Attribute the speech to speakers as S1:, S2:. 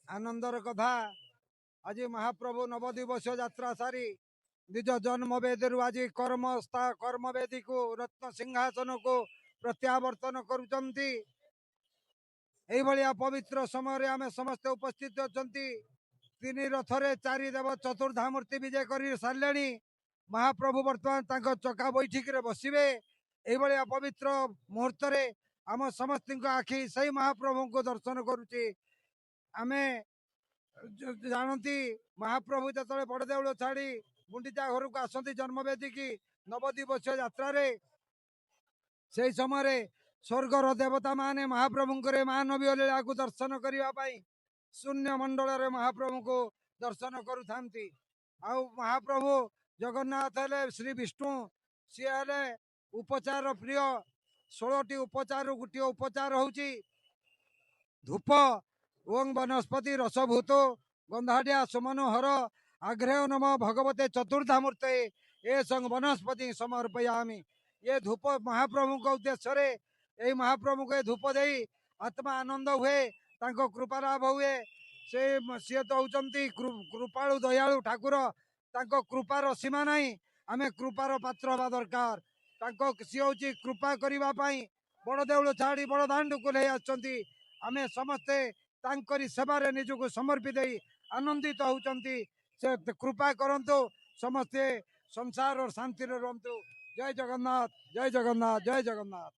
S1: ଆନନ୍ଦର କଥା, ଆଜି ମହାପ୍ରଭୁ ନବଦିବସ ଯାତ୍ରା ସାରି ନିଜ ଜନ୍ମବେଦୀରୁ ଆଜି କର୍ମବେଦୀକୁ, ରତ୍ନ ସିଂହାସନକୁ ପ୍ରତ୍ୟାବର୍ତ୍ତନ କରୁଛନ୍ତି। ଏଇଭଳିଆ ପବିତ୍ର ସମୟରେ ଆମେ ସମସ୍ତେ ଉପସ୍ଥିତ ଅଛନ୍ତି। ତିନି ରଥରେ ଚାରି ଦେବ ଚତୁର୍ଦ୍ଧା ମୂର୍ତ୍ତି ବିଜେ କରି ସାରିଲେଣି। ମହାପ୍ରଭୁ ବର୍ତ୍ତମାନ ତାଙ୍କ ଚକା ବୈଠକରେ ବସିବେ। ଏଇଭଳିଆ ପବିତ୍ର ମୁହୂର୍ତ୍ତରେ ଆମ ସମସ୍ତଙ୍କ ଆଖି ସେଇ ମହାପ୍ରଭୁଙ୍କୁ ଦର୍ଶନ କରୁଛି। ଆମେ ଜାଣନ୍ତି, ମହାପ୍ରଭୁ ଯେତେବେଳେ ବଡ଼ଦେଉଳ ଛାଡ଼ି ଗୁଣ୍ଡିଚା ଘରକୁ ଆସନ୍ତି ଜନ୍ମବେଦୀକି ନବଦିବସୀୟ ଯାତ୍ରାରେ, ସେଇ ସମୟରେ ସ୍ୱର୍ଗର ଦେବତା ମାନେ ମହାପ୍ରଭୁଙ୍କର ମାନବୀୟ ଲୀଳାକୁ ଦର୍ଶନ କରିବା ପାଇଁ ଶୂନ୍ୟ ମଣ୍ଡଳରେ ମହାପ୍ରଭୁଙ୍କୁ ଦର୍ଶନ କରୁଥାନ୍ତି। ଆଉ ମହାପ୍ରଭୁ ଜଗନ୍ନାଥ ହେଲେ ଶ୍ରୀ ବିଷ୍ଣୁ, ସିଏ ହେଲେ ଉପଚାର ପ୍ରିୟ। 16ଟି ଉପଚାରରୁ ଗୋଟିଏ ଉପଚାର ହେଉଛି ଧୂପ। ଓଂ ବନସ୍ପତି ରସଭୂତ ଗନ୍ଧାଢ୍ୟା ସୁମନୋହର ଆଗ୍ରେୟ ନମ ଭଗବତେ ଚତୁର୍ଦ୍ଧା ମୂର୍ତ୍ତେ ଏ ସଂ ବନସ୍ପତି ସମର୍ପୟାମି। ଏ ଧୂପ ମହାପ୍ରଭୁଙ୍କ ଉଦ୍ଦେଶ୍ୟରେ, ଏଇ ମହାପ୍ରଭୁଙ୍କୁ ଏ ଧୂପ ଦେଇ ଆତ୍ମା ଆନନ୍ଦ ହୁଏ, ତାଙ୍କ କୃପା ଲାଭ ହୁଏ। ସେ ସିଏ ତ ହେଉଛନ୍ତି କୃପାଳୁ ଦୟାଳୁ ଠାକୁର, ତାଙ୍କ କୃପାର ସୀମା ନାହିଁ। ଆମେ କୃପାର ପାତ୍ର ହେବା ଦରକାର। ତାଙ୍କ ସିଏ ହେଉଛି କୃପା କରିବା ପାଇଁ ବଡ଼ ଦେଉଳ ଛାଡ଼ି ବଡ଼ ଦାଣ୍ଡକୁ ନେଇ ଆସିଛନ୍ତି। ଆମେ ସମସ୍ତେ ତାଙ୍କରି ସେବାରେ ନିଜକୁ ସମର୍ପି ଦେଇ ଆନନ୍ଦିତ ହେଉଛନ୍ତି। ସେ କୃପା କରନ୍ତୁ, ସମସ୍ତେ ସଂସାର ଶାନ୍ତିରେ ରୁହନ୍ତୁ। ଜୟ ଜଗନ୍ନାଥ, ଜୟ ଜଗନ୍ନାଥ, ଜୟ ଜଗନ୍ନାଥ।